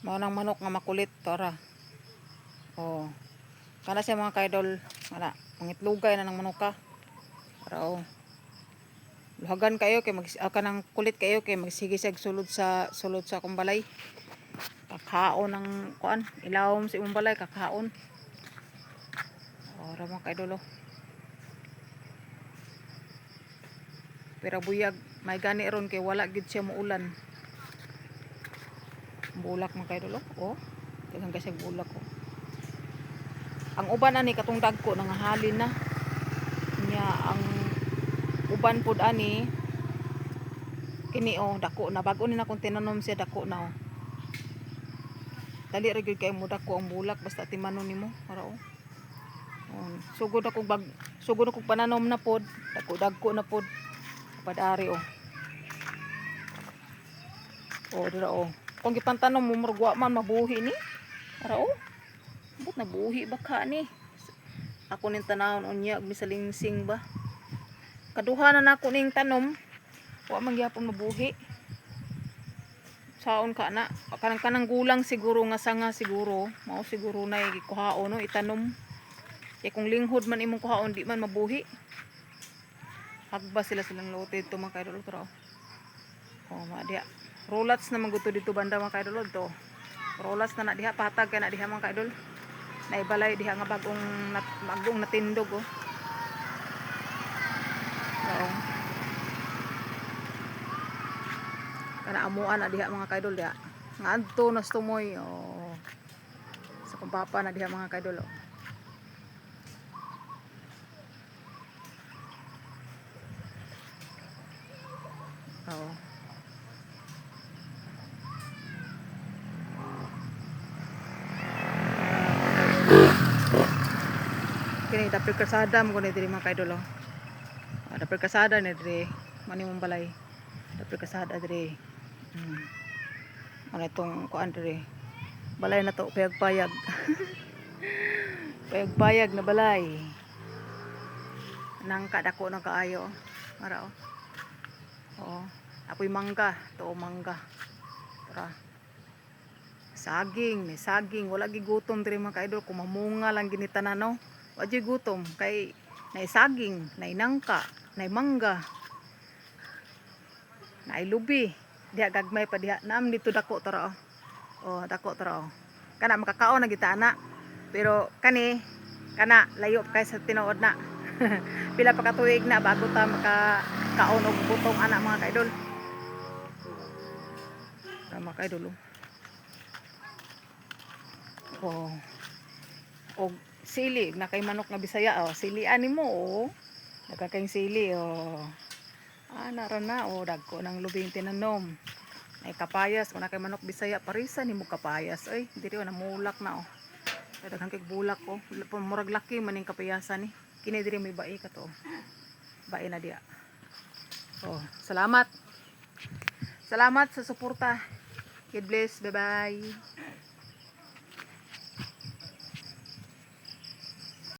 Mao nang manok nga makulit tara. Oh. Kana siya, mga kaidol, kana mangitlugay na ng manok ka. Para oh. Luhagan kayo kay mag kanang kulit kayo kay magsige siya sulod sa akong balay. Kakaon ng kuan, ilawom sa imong balay kakaon. Oh, ra, mga kaidol, oh. Pero buyag, may gani ron kay wala gid siya muulan. Bulak, mga kaidol, oh. Oh. Daghan kasi bulak, oh. Ang uban ani katong dagko nangahalin na. Nya ang uban pod ani kini, oh, dako na, bag-o ni na kung tinanom siya, dako na, oh. Dali ra gyud kay mo dako ang bulak basta timanon nimo para, oh. Oh, sugod ako pananom na pod, dako dagko na pod. Padari, oh. Oh, dira, oh. Kung gipantanom mo, murag wa man mabuhi ni. Ara, oh. But nabuhi ba ka ni? Ako ning tanawon unya ug misalingsing ba. Kaduha na nako ning tanom. Wa man gyapon mabuhi. Saon ka na? Kanang gulang siguro nga sanga siguro, mao siguro na gikuhaon, no, itanom. Kay kung linghod man imong kuhaon, di man mabuhi. Hagba sila silang lote dito, mga kaidol, tara, oh. Oh, ma diha. Rolats na man guto dito banda, mga kaidol, to. Rolats na na diha, patag kay na diha, mga kaidol. Naibalay diha nga bagong natindog, oh. Oo. Kana amuan na diha, mga kaidol, diha. Nga adto nas tumoy, oh. Sa kong papa na diha, mga kaidol, oh. Oo. Kini dapit kalsada mo ni diri, mga kaidol, oh. Ah, dapit kalsada ni diri, mani mong balay. Dapit kalsada diri. Ano itong kuan diri? Balay na to, payag-payag. Payag-payag na balay. Nangka dako na kaayo. Mara, oh. Oo. Apoy mangga, to mangga. Tara. Saging, may saging, wala gigutom diri, mga kaidol, kumamunga lang gini tanan, no. Wa jud gutom kay nay saging, nay nangka, nay mangga. Nay lubi. Diha gagmay pa diha. Naam dito dako tara, oh. Oh, dako tara, oh. Kana makakaon na kita ana. Pero kani kana layo pa kay sa tinuod na. Pila pa ka tuig na bago ta makakaon og butong ana, mga kaidol. Tara, mga kaidol, oh. Oh. Og sili na kay manok nga Bisaya, oh. Sili ani mo, oh. Nagkakayng sili, oh. Ah, nara na, oh, dagko ng lubing tinanom. Ay kapayas, kung na kay manok Bisaya, parisa nimo kapayas. Ay, diri, oh, namulak na, oh. Ay, daghan kay bulak, oh. Murag laki maning kapayasan ni. Kini diri may bae ka to. Bae na diya. Oh, salamat. Salamat sa suporta. God bless. Bye-bye.